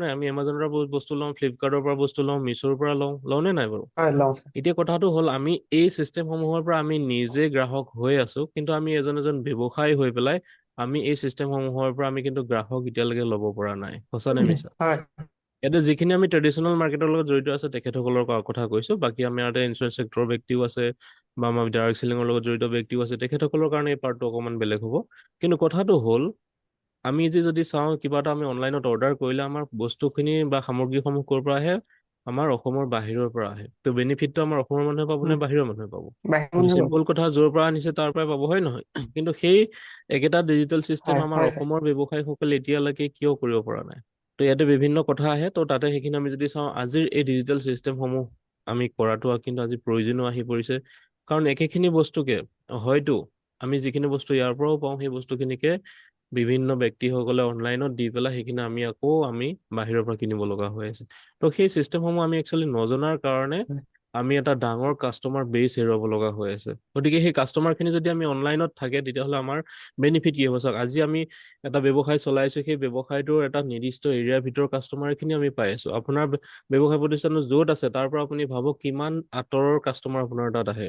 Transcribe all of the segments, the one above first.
নাই? আমি এমাজনৰ পৰা বহুত বস্তু লওঁ, ফ্লিপকাৰ্টৰ পৰা বস্তু লওঁ, মিছ'ৰ পৰা লওঁ, লওঁনে নাই বাৰু? হয়, লওঁ ছাৰ। এতিয়া কথাটো হ'ল, আমি এই চিষ্টেমসমূহৰ পৰা আমি নিজে গ্ৰাহক হৈ আছো, কিন্তু আমি এজন এজন ব্যৱসায়ী হৈ পেলাই আমি এই চিষ্টেমসমূহৰ পৰা আমি কিন্তু গ্ৰাহক এতিয়ালৈকে ল'ব পৰা নাই। সঁচা নে মিছা? হয়। ইয়াতে যিখিনি আমি ট্ৰেডিচনেল মাৰ্কেটৰ লগত জড়িত আছে, তেখেতসকলৰ কথা কৈছো। বাকী আমাৰ ইয়াতে ইঞ্চুৰেঞ্চ চেক্টৰৰ ব্যক্তিও আছে বা আমাৰ ডাইৰেক্ট চেলিঙৰ লগত জড়িত ব্যক্তিও আছে, তেখেতসকলৰ কাৰণে এই পাৰ্টটো অকণমান বেলেগ হ'ব। কিন্তু কথাটো হ'ল, আমি যে যদি চাওঁ, কিবা এটা আমি অনলাইনত অৰ্ডাৰ কৰিলে আমাৰ বস্তুখিনি বা সামগ্ৰীসমূহ ক'ৰ পৰা আহে? আমাৰ অসমৰ বাহিৰৰ পৰা আহে। তো বেনিফিটটো আমাৰ অসমৰ মানুহে পাব নে বাহিৰৰ মানুহে পাব? বাহিৰৰ মানুহে পাব। চিম্পল কথা, য'ৰ পৰা আনিছে তাৰ পৰাই পাব, হয় নহয়? কিন্তু সেই একেটা ডিজিটেল চিষ্টেম আমাৰ অসমৰ ব্যৱসায়ীসকলে এতিয়ালৈকে কিয় কৰিব পৰা নাই? তো ইয়াতে বিভিন্ন কথা আহে। তো তাতে সেইখিনি আমি যদি চাওঁ, আজিৰ এই ডিজিটেল চিষ্টেমসমূহ আমি কৰাটো কিন্তু আজি প্ৰয়োজনীয় আহি পৰিছে। কাৰণ একেখিনি বস্তুকে হয়তো আমি যিখিনি বস্তু ইয়াৰ পৰাও পাওঁ, সেই বস্তুখিনিকে বিভিন্ন ব্যক্তিসকলে অনলাইনত দি পেলাই সেইখিনি আমি আকৌ আমি বাহিৰৰ পৰা কিনিব লগা হৈ আছে। তো সেই চিষ্টেমসমূহ আমি একচুৱেলি নজনাৰ কাৰণে আমি এটা ডাঙৰ কাষ্টমাৰ বেছ হেৰুৱাব লগা হৈ আছে। গতিকে সেই কাষ্টমাৰখিনি যদি আমি অনলাইনত থাকে, তেতিয়াহ'লে আমাৰ বেনিফিট কি হ'ব? চাওক, আজি আমি এটা ব্যৱসায় চলাইছো, সেই ব্যৱসায়টোৰ এটা নিৰ্দিষ্ট এৰিয়াৰ ভিতৰৰ কাষ্টমাৰখিনি আমি পাই আছো। আপোনাৰ ব্যৱসায় প্ৰতিষ্ঠানটো য'ত আছে, তাৰ পৰা আপুনি ভাবক কিমান আঁতৰৰ কাষ্টমাৰ আপোনাৰ তাত আহে।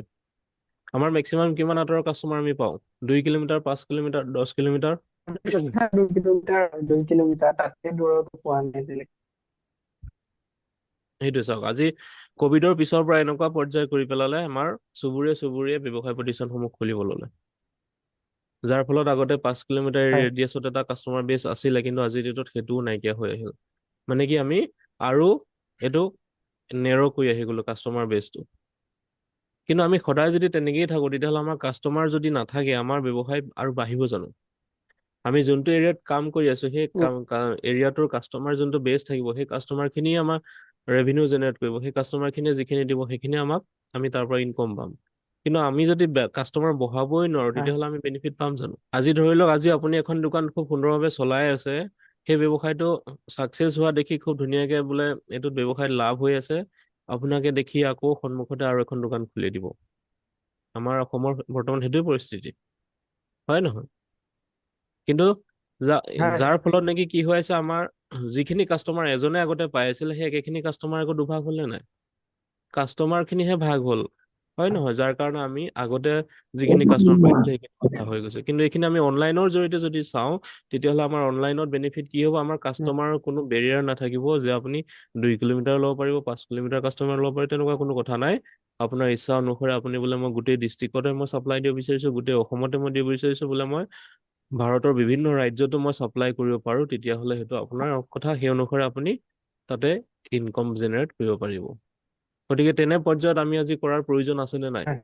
আমাৰ মেক্সিমাম কিমান আঁতৰৰ কাষ্টমাৰ আমি পাওঁ? 2 kilometre, 5 kilometre, 10 kilometre. 2 kilometre, 2 kilometre, তাতকে দূৰতো পোৱা নাই আজিলৈকে। সেইটোৱে চাওক, আজি কভিডৰ পিছৰ পৰা এনেকুৱা পৰ্যায় কৰি পেলালে, আমাৰ চুবুৰীয়ে চুবুৰীয়ে ব্যৱসায় প্ৰতিষ্ঠানসমূহ খুলিব ল'লে, যাৰ ফলত আগতে 5 কিলোমিটাৰ ৰেডিয়াছত এটা কাষ্টমাৰ বেছ আছিলে, কিন্তু আজিৰ ডেটত সেইটোও নাইকিয়া হৈ আহিল। মানে কি, আমি আৰু এইটো নেৰ' কৰি আহি গ'লো কাষ্টমাৰ বেছটো। কিন্তু আমি সদায় যদি তেনেকেই থাকো, তেতিয়াহ'লে আমাৰ কাষ্টমাৰ যদি নাথাকে, আমাৰ ব্যৱসায় আৰু বাঢ়িব জানো? আমি যোনটো এৰিয়াত কাম কৰি আছো, সেই এৰিয়াটোৰ কাষ্টমাৰ যোনটো বেছ থাকিব, সেই কাষ্টমাৰখিনিয়ে আমাক ৰেভিনিউ জেনেৰেট কৰিব। সেই কাষ্টমাৰখিনিয়ে যিখিনি দিব, সেইখিনি আমাক আমি তাৰ পৰা ইনকম পাম। কিন্তু আমি যদি কাষ্টমাৰ বঢ়াবই নোৱাৰো, তেতিয়াহ'লে আমি বেনিফিট পাম জানো? আজি ধৰি লওক, আজি আপুনি এখন দোকান খুব সুন্দৰভাৱে চলাই আছে। সেই ব্যৱসায়টো ছাকচেছ হোৱা দেখি খুব ধুনীয়াকে বোলে এইটোত ব্যৱসায়ত লাভ হৈ আছে, আপোনাকে দেখি আকৌ সন্মুখতে আৰু এখন দোকান খুলি দিব। আমাৰ অসমৰ বৰ্তমান সেইটোৱে পৰিস্থিতি, হয় নহয়? কিন্তু হয়। যাৰ ফলত নেকি কি হৈ আছে, আমাৰ যিখিনি কাষ্টমাৰ এজনে আগতে পাই আছিলে, সেই একেখিনি কাষ্টমাৰ আকৌ দুভাগ হ'ল নে নাই? কাষ্টমাৰ খিনিহে ভাগ হ'ল, হয় নহয়? যাৰ কাৰণে আমি আগতে যিখিনি কাষ্টমাৰ পাইছিলো, সেইখিনি কথা হৈ গৈছে। কিন্তু এইখিনি আমি অনলাইনৰ জৰিয়তে যদি চাওঁ, তেতিয়াহ'লে আমাৰ অনলাইনত বেনিফিট কি হ'ব? আমাৰ কাষ্টমাৰৰ কোনো বেৰিয়াৰ নাথাকিব যে আপুনি 2 কিলোমিটাৰ ল'ব পাৰিব, 5 কিলোমিটাৰ কাষ্টমাৰ ল'ব পাৰিব, তেনেকুৱা কোনো কথা নাই। আপোনাৰ ইচ্ছা অনুসৰি আপুনি বোলে মই গোটেই ডিষ্ট্ৰিক্টতে মই ছাপ্লাই দিব বিচাৰিছো, গোটেই অসমতে মই দিব বিচাৰিছো, বোলে মই ভাৰতৰ বিভিন্ন ৰাজ্যতো মই ছাপ্লাই কৰিব পাৰো, তেতিয়াহ'লে সেইটো আপোনাৰ কথা। সেই অনুসৰি আপুনি তাতে ইনকম জেনেৰেট কৰিব পাৰিব। গতিকে তেনে পৰ্যায়ত আমি আজি কৰাৰ প্ৰয়োজন আছে নে নাই? হয়।